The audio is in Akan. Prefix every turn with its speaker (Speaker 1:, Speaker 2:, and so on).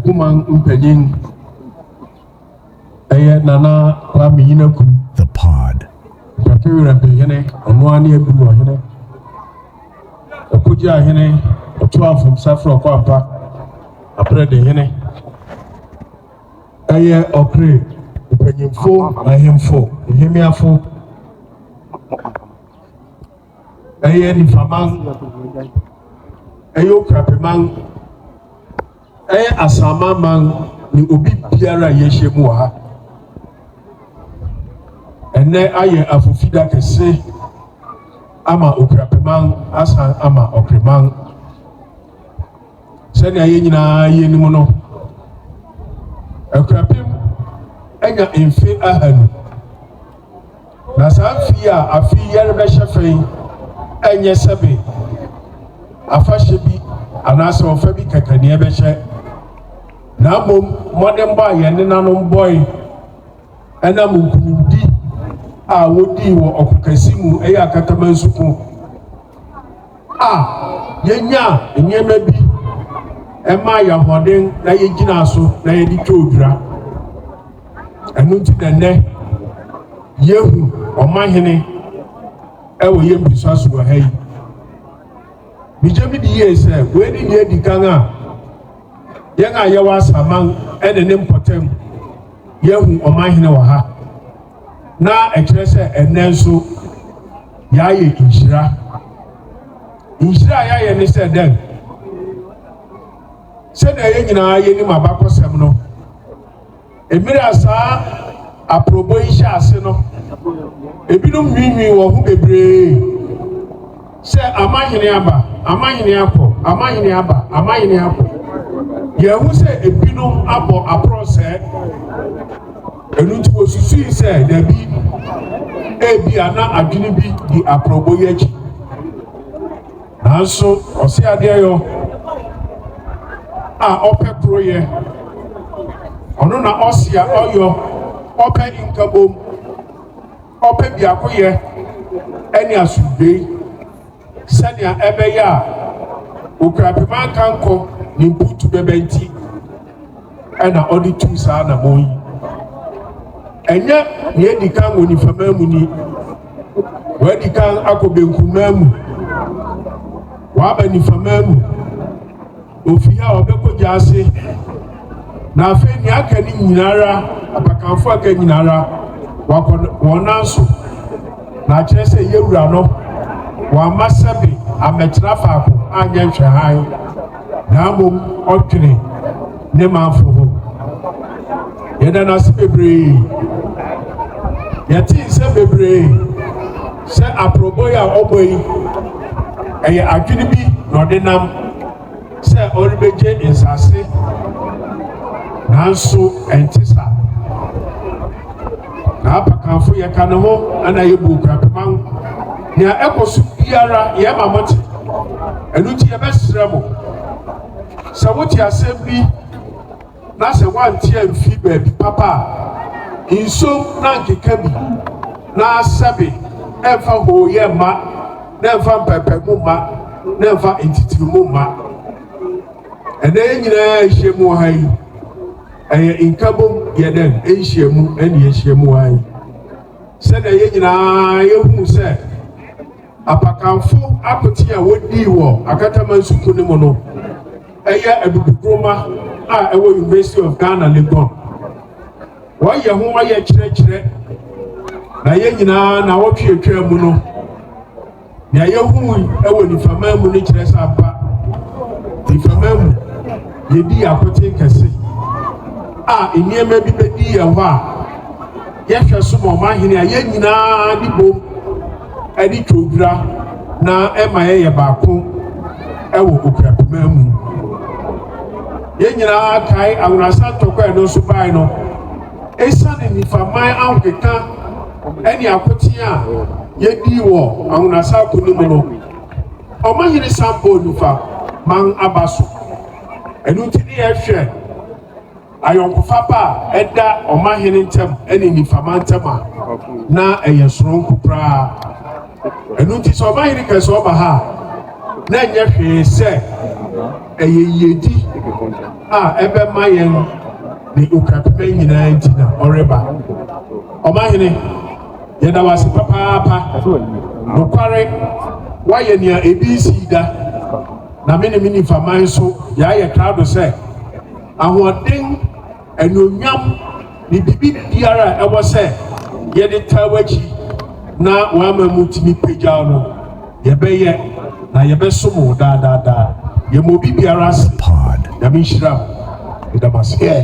Speaker 1: Okuman mpanyin ɛyɛ Nana Kwame Nyinaku.
Speaker 2: The Pod.
Speaker 1: Mpape Werɛmpehene, ɔno ara ne Aburu ɔhene. Ɔkogye ahene, ɔto afomsa frɛ ɔkɔ ampa, Aprɛde hene. Ɛyɛ ɔkre mpanyimfo, ahemfo, nhemiafo. Ɛyɛ nifaman, ɛyɛ Okuapeman, ɛyɛ Asamanman ne obi biara a yɛahyia mu wɔ ha. Ɛnɛ ayɛ afofida kɛse ama Okuapeman asan ama Ɔkreman. Sɛnea yɛn nyinaa yɛnim no, Akuapem anya mfe 200. Na saa mfe yi a afe yi yɛrebɛhyɛ fɛ yi, ɛnyɛ sɛbe afahyɛ bi anaasɛ ɔfa bi kɛkɛ ne yɛbɛhyɛ. Na mmom mmɔdenbɔ a yɛn nenanom bɔe ɛnam nkonimdi a wodii wɔ ɔko kɛse mu ɛyɛ Akatamanso a yɛnya nneɛma bi ɛma yɛn ahoɔden na yɛgyina so na yɛde twa odwira. Ɛno nti na nnɛ yɛhu ɔmanhene ɛwɔ yɛn mbusua so wɔ ha yi. Megye me di yie sɛ wei ne deɛ adi kan a yɛn a yɛwɔ Asaman ɛne ne mpɔtam yɛhu ɔmanhene wɔ ha. Na ɛkyerɛ sɛ ɛnnɛ nso yɛayɛ nhyira. Nhyira a yɛayɛ ne sɛ dɛn? Sɛnea yɛn nyinaa yɛnim abakɔsɛm no, mmerɛ a saa aprɔbɔ yi hyɛ ase no, ebinom nwiinwii wɔn ho bebree sɛ amahene aba, amahene akɔ, amahene aba, amahene akɔ. Yɛn ho sɛ ebinom abɔ aporɔ sɛɛ. Ɛno nti wɔsusui sɛ dabi, ebi a na adwene bi di aprɔbɔ yi akyi. Nanso ɔse adeɛ yɔ a ɔpɛ koroyɛ, ɔno na ɔse a ɔyɔ, ɔpɛ nkabom, ɔpɛ biakoyɛ ɛne asomdwee sɛnea ɛbɛyɛ a Okuapema nkankɔ ne mputu bɛbɛ nti ɛna ɔde tu saa anammɔn yi. Ɛnyɛ nea edi kan wɔ nifaman mu ni. Wadi kan akɔ benkumman mu, waba nifaman mu, ofi ha a ɔbɛkɔ gya ase. Na afei nea aka ne nyinara, apakanfo aka nyinara, wakɔ wɔn nan so. Na akyerɛ sɛ yɛwura no, wamma sɛbe amɛtena faako anyɛ nhwɛhan, na mmom ɔdwene ne manfo ho. Yɛda n'ase bebree. Yɛte nsɛm bebree sɛ aprɔbɔ yi a ɔbɔ yi, ɛyɛ adwene bi na ɔde nam sɛ ɔrebɛgye nsase, nanso ɛnte saa. Na apakanfo yɛka ne ho ɛna yɛbu Okuapeman. Nea ɛkɔ so biara yɛma mo te. Ɛno nti yɛbɛsrɛ mo sɛ wote asɛm bi na sɛ woante amfi baabi papa a, nsom na nkeka bi na sɛbe ɛmfa hooyɛ mma, na ɛmfa mpɛpɛmu mma, na ɛmfa ntitirimu mma. Ɛnɛ yɛn nyinaa ahyia mu wɔ ha yi, ɛyɛ nkabom yɛ dɛn nhyia mu ɛne yɛahyia mu wɔ ha yi. Sɛdeɛ yɛn nyinaa yɛhu sɛ apakanfo akote a wodii wɔ Akatamanso no mu no, ɛyɛ abibikuroma a ɛwɔ University of Ghana Legon. Wɔyɛ ho ɔyɛ kyerɛkyerɛ na yɛn nyinaa na wɔtwe atwa mu no, nea yɛhu ɛwɔ nifaman mu no kyerɛ sɛ ampa nifaman mu yɛdi akote kɛse a nneɛma bi bɛdi yɛn hɔ a yɛhwɛ so ma ɔmanhene a yɛn nyinaa de bom ɛde twodwira na ɛma yɛyɛ baako ɛwɔ Okuapeman mu. Yɛn nyinaa kae Anwonasa ntɔkwa a ɛno nso bae no, esiane nifaman ahokeka ɛne akote a yɛdii wɔ Anwonasa ako no mu no, ɔmanhene san bɔɔ nifa man aba so. Ɛno nti ne yɛhwɛ ayɔnkofa pa a ɛda ɔmanhene ntam ɛne nifaman ntam a, na ɛyɛ soronko koraa. Ɛno nti sɛ ɔmanhene kɛ sɛ ɔba ha a, na ɛnyɛ hwee sɛ ɛyɛ yiedi. A ɛbɛma yɛn ne Okuapema nyinaa nti na ɔreba. Ɔmahene, yɛda wo ase papaapa. Nokware, woayɛ nea ebi nsii da, na me ne me nifaman nso yɛayɛ krado sɛ ahoɔden, anuonyam ne biribi biara a ɛwɔ sɛ yɛde taa w'akyi na w'ama mu tumi pagyaw no, yɛbɛyɛ na yɛbɛsom wo daadaadaa. Yɛma obi biara ase.
Speaker 2: Pod.
Speaker 1: Nyame nhyira wo. Meda mo ase.
Speaker 3: Yeah.